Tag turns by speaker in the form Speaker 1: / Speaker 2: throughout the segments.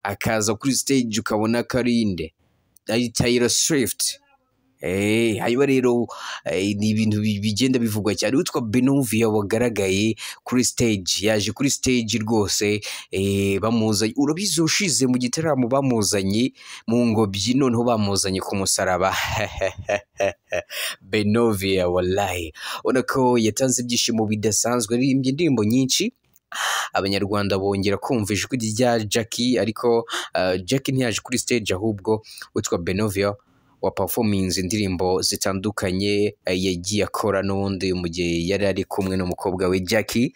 Speaker 1: Akaza kuri stage ukabona ko ari inde? Ari Taylor Swift. Hanyuma rero ni ibintu bigenda bivugwa cyane. Witwa Benovia wagaragaye kuri stage, yaje kuri stage rwose, bamuzanye. Urabizi, ushize mu gitaramo bamuzanye mu ngobyi, noneho bamuzanye ku musaraba. Benovia wallahi, ubona ko yatanze ibyishimo bidasanzwe, aririmbye indirimbo nyinshi, Abanyarwanda bongera kumva ijwi rya Jackie. Ariko Jackie ntiyaje kuri stage, ahubwo witwa Benovia wa performinze indirimbo zitandukanye yagiye akora n'ubundi mu gihe yari ari kumwe n'umukobwa we Jackie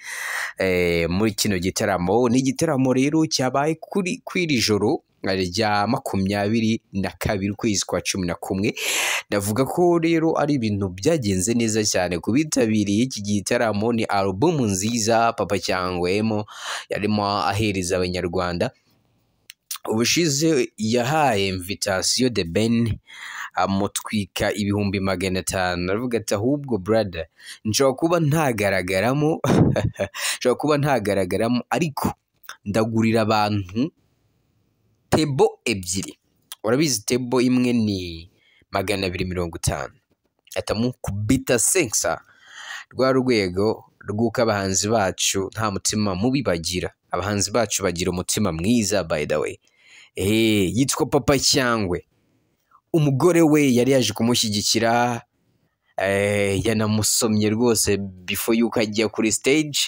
Speaker 1: muri kino gitaramo. Ni igitaramo rero cyabaye kuri kw'iri joro rya 22 ukwezi kwa 11. Ndavuga ko rero ari ibintu byagenze neza cyane ku bitabiriye iki gitaramo. Ni alubumu nziza Papa Cyangwemo yarimo ahereza Abanyarwanda. Ubushize yahaye invitation The Ben, amutwika 500,000, aravuga ati: "Ahubwo brother, nshobora kuba ntagaragaramo, ariko ndagurira abantu table ebyiri." Urabizi, table imwe ni 250, atamukubita senkisa. Rwa rwego rw'uko abahanzi bacu nta mutima mubi bagira. Abahanzi bacu bagira umutima mwiza, by the way. Yitwa Papa Cyangwe, umugore we yari yaje kumushyigikira, yanamusomye rwose before yuko ajya kuri stage,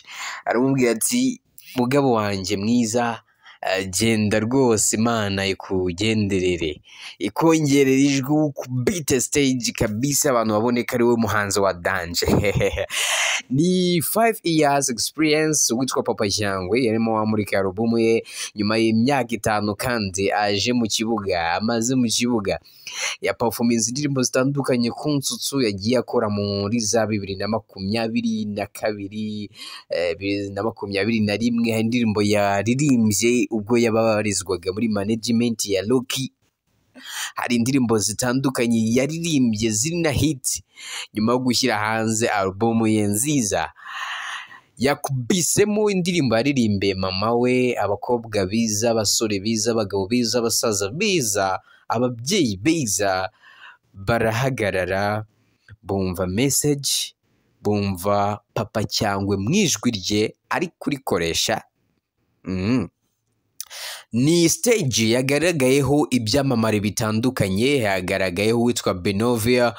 Speaker 1: aramubwira ati: "Mugabo wanjye mwiza, genda rwose, Imana ikugenderere, ikongerera ijwi, ukubite stage kabisa, abantu babone ko ari we muhanzi wa danger." Ni 5 years experience. Witwa Papa Cyangwe yarimo amurika alubumu ye nyuma y'imyaka 5, kandi aje mu kibuga, amaze mu kibuga ya performance indirimbo zitandukanye ku nsutsu yagiye akora muri za 2022, 2021. Hari indirimbo yaririmbye ubwo yabarizwaga muri management ya Rocky. Hari indirimbo zitandukanye yaririmbye ziri na hit. Nyuma yo gushyira hanze alubumu ye nziza, yakubisemo indirimbo yaririmbiye mama we. Abakobwa biza, abasore biza, abagabo biza, abasaza biza, ababyeyi beza barahagarara, bumva message, bumva Papa Cyangwe mu ijwi rye ari kurikoresha. Ni stage yagaragayeho ibyamamare bitandukanye. Hagaragayeho uwitwa Benovia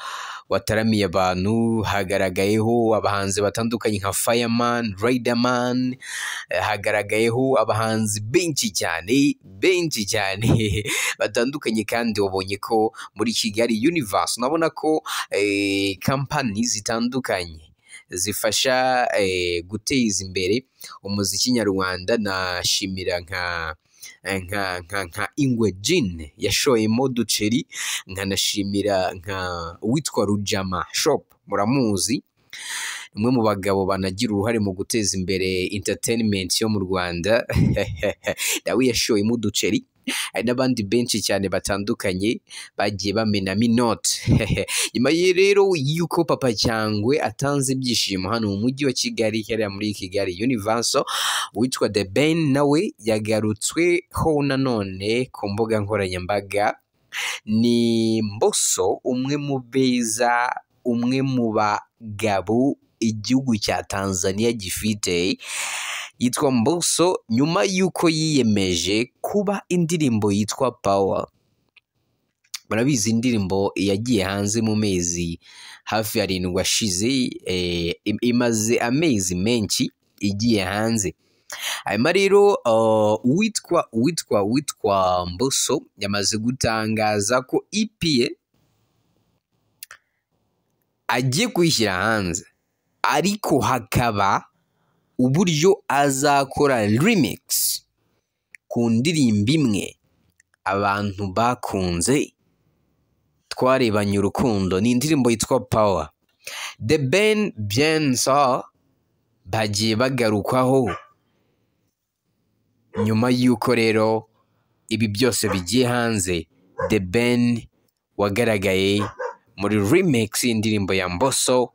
Speaker 1: wataramiye abantu, hagaragayeho abahanzi batandukanye nka Fireman, Riderman, hagaragayeho abahanzi benshi cyane, benshi cyane batandukanye. Kandi wabonye ko muri Kigali Universe unabona ko kampani zitandukanye zifasha guteza imbere umuziki nyarwanda. Nashimira nka Ingwe Gin yashoyemo uduceri, nkanashimira nka uwitwa Rujama Shop, muramuzi, umwe mu bagabo banagira uruhare mu guteza imbere entertainment yo mu Rwanda, nawe yashoyemo uduceri. Hari n'abandi benshi cyane batandukanye bagiye bamenamo inoti. Nyuma ye rero y'uko Papa Cyangwe atanze ibyishimo hano mu mujyi wa Kigali, hariya muri Kigali Universal, uwitwa The Ben nawe yagarutsweho nanone ku mbuga nkoranyambaga. Ni Mbosso, umwe mu beza, umwe mu bagabo igihugu cya Tanzania gifite, yitwa Mbosso. Nyuma y'uko yiyemeje kuba indirimbo yitwa Power, murabizi, indirimbo yagiye hanze mu mezi hafi 7 ashize, imaze amezi menshi igiye hanze. Hanyuma rero uwitwa Mbosso yamaze gutangaza ko EP ye agiye kuyishyira hanze, ariko hakaba uburyo azakora remix ku ndirimbo imwe abantu bakunze, "Twarebanye Urukundo". Ni indirimbo yitwa Power. The Ben, bien sûr, bagiye bagarukwaho. Nyuma y'uko rero ibi byose bigiye hanze, The Ben wagaragaye muri remix y'indirimbo ya Mbosso.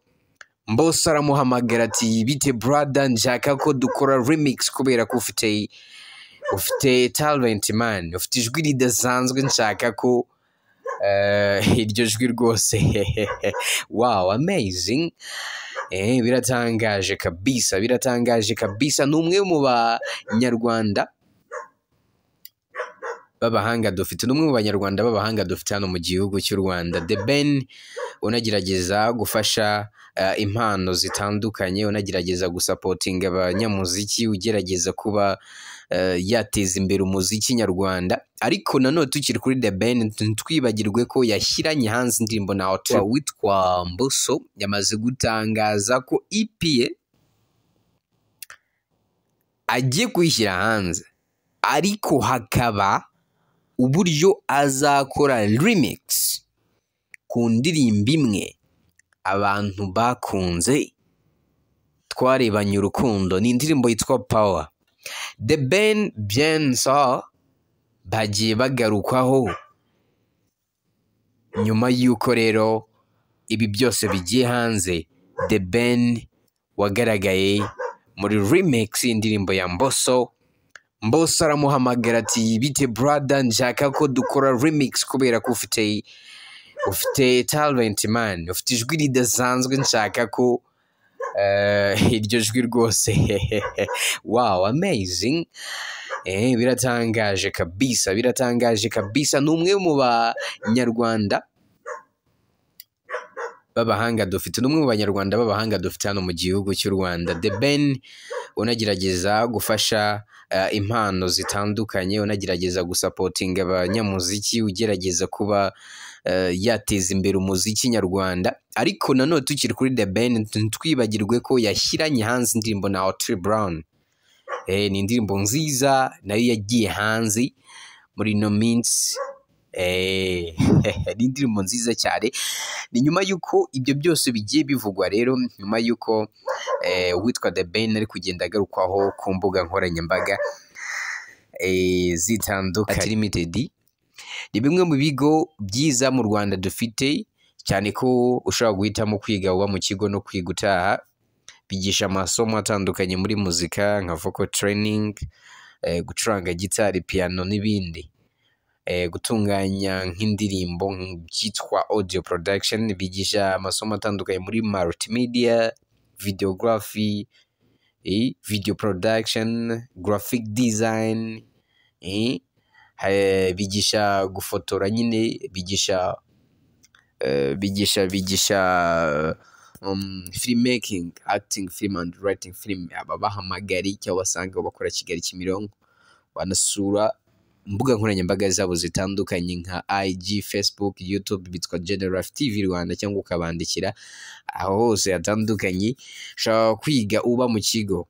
Speaker 1: Mbosso aramuhamagara ati: "Bite brother, nshaka ko dukora remix kubera ko ufite Ufite talent man, ufite ijwi ridasanzwe, nshaka ko iryo jwi rwose, wow, amazing. Biratangaje kabisa, biratangaje kabisa. Ni umwe mu banyarwanda b'abahanga dufite, ni umwe mu banyarwanda b'abahanga dufite hano mu gihugu cy'u Rwanda. The Ben unagerageza gufasha impano zitandukanye, unagerageza gusupportinga abanyamuziki, ugerageza kuba yateza imbere umuziki nyarwanda. Ariko nanone tukiri kuri The Ben, ntitwibagirwe ko yashyiranye hanze indirimbo na Otile witwa Mbosso. Yamaze gutangaza ko EP ye agiye kuyishyira hanze, ariko hakaba uburyo azakora remix ku ndirimbo imwe abantu bakunze, "Twarebanye Urukundo", ni indirimbo yitwa Power. The Ben bien sûr bagiye bagarukwaho. Nyuma y'uko rero ibi byose bigiye hanze, The Ben wagaragaye muri remix y'indirimbo ya Mbosso, Mbosso aramuhamagara ati: "Bite brother, nshaka ko dukora remix kubera ko ufite talent man, ufite ijwi ridasanzwe, nshaka ko iryo jwi rwose, wow, amazing." Biratangaje kabisa, biratangaje kabisa. Ni umwe mu banyarwanda b'abahanga dufite, ni umwe mu banyarwanda b'abahanga dufite hano mu gihugu cy'u Rwanda. The Ben unagerageza gufasha impano zitandukanye, unagerageza gusupportinga abanyamuziki, ugerageza kuba yateza imbere umuziki nyarwanda. Ariko nanone tukiri kuri The Ben, ntitwibagirwe ko yashyiranye hanze indirimbo na Otile Brown. Ni indirimbo nziza nayo yagiye hanze muri ino minsi. Ni indirimbo nziza cyane. Ni nyuma y'uko ibyo byose bigiye bivugwa rero, nyuma y'uko uwitwa The Ben ari kugenda agarukwaho ku mbuga nkoranyambaga zitandukanye. Limited ni bimwe mu bigo byiza mu Rwanda dufite, cyane ko ushobora guhitamo kwiga uba mu kigo no kwiga utaha. Bigisha amasomo atandukanye muri muzika nka vocal training, gucuranga gitari, piano n'ibindi, gutunganya nk'indirimbo byitwa audio production. Bigisha amasomo atandukanye muri multimedia, videography, video production, graphic design, bigisha gufotora nyine, bigisha filmmaking, acting film and writing film. Aba bahamagara icyo wasanga bakora Kigali Kimironko. Wanasura imbuga nkoranyambaga zabo zitandukanye nka IG, Facebook, YouTube, bitwa General TV Rwanda, cyangwa ukabandikira aho hose hatandukanye. Ushobora kwiga uba mu kigo,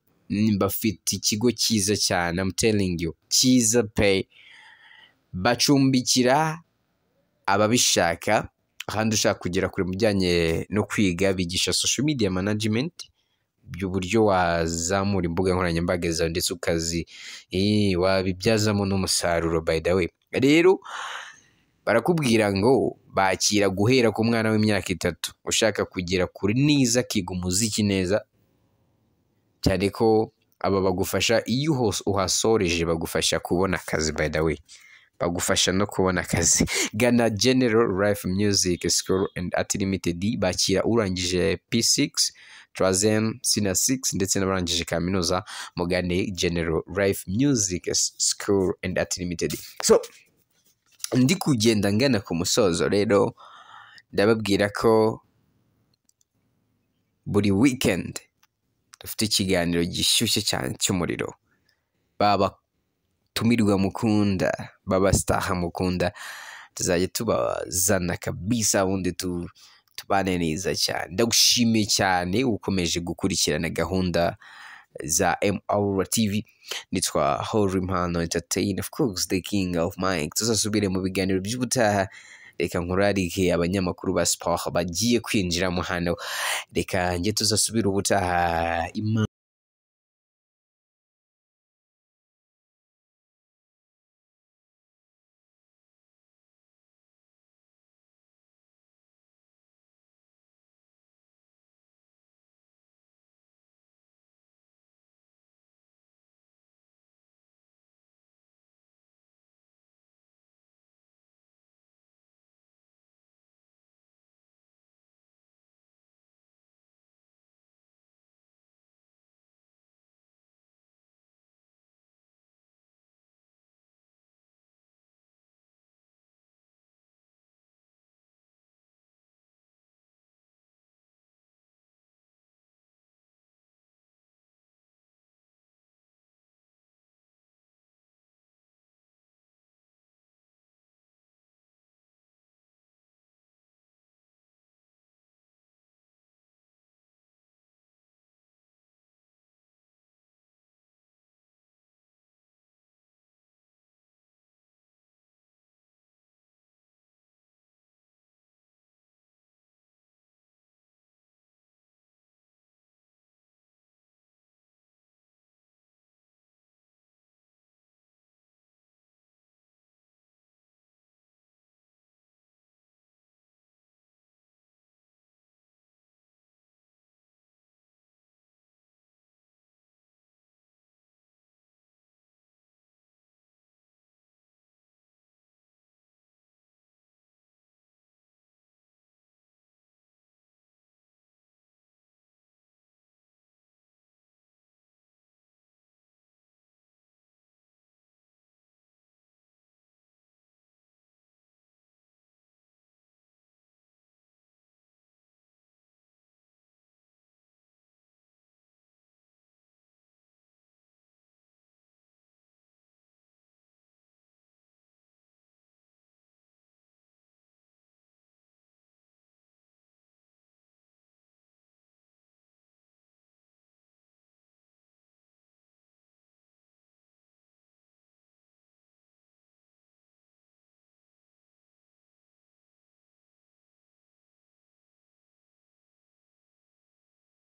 Speaker 1: bafite ikigo cyiza cyane, I'm telling you, cyiza pe. Bacumbikira ababishaka. Ahandi ushaka kugera kure mu bijyanye no kwiga, bigisha social media management, uburyo wazamura imbuga nkoranyambaga zawe ndetse ukazi wabibyazamo n'umusaruro. By the way rero, barakubwira ngo bakira guhera ku mwana w'imyaka 3 ushaka kugera kuri neza, akiga umuziki neza cyane, ko aba bagufasha iyo uhasoreje, bagufasha kubona akazi. By the way, bagufasha no kubona akazi. Gana General Life Music School and Art Limited. Bakira urangije P6, troisième, senior 6 ndetse n'abarangije kaminuza. Mugane General Life Music School and Art Limited. So ndi kugenda ngana ku musozo rero, ndababwira ko buri weekend dufite ikiganiro gishyushye cyane cy'umuriro, baba tumirwa mukunda, baba star mukunda, tuzajya tubazana kabisa, ubundi tubane neza cyane. Ndagushimiye cyane ukomeje gukurikirana gahunda za MR TV. Nitwa Holy Impano Entertain, of course the king of mic. Tuzasubire mu biganiro by'ubutaha. Reka nkurarike abanyamakuru ba sport bagiye kwinjiramo hano. Reka njye, tuzasubira ubutaha. Imana.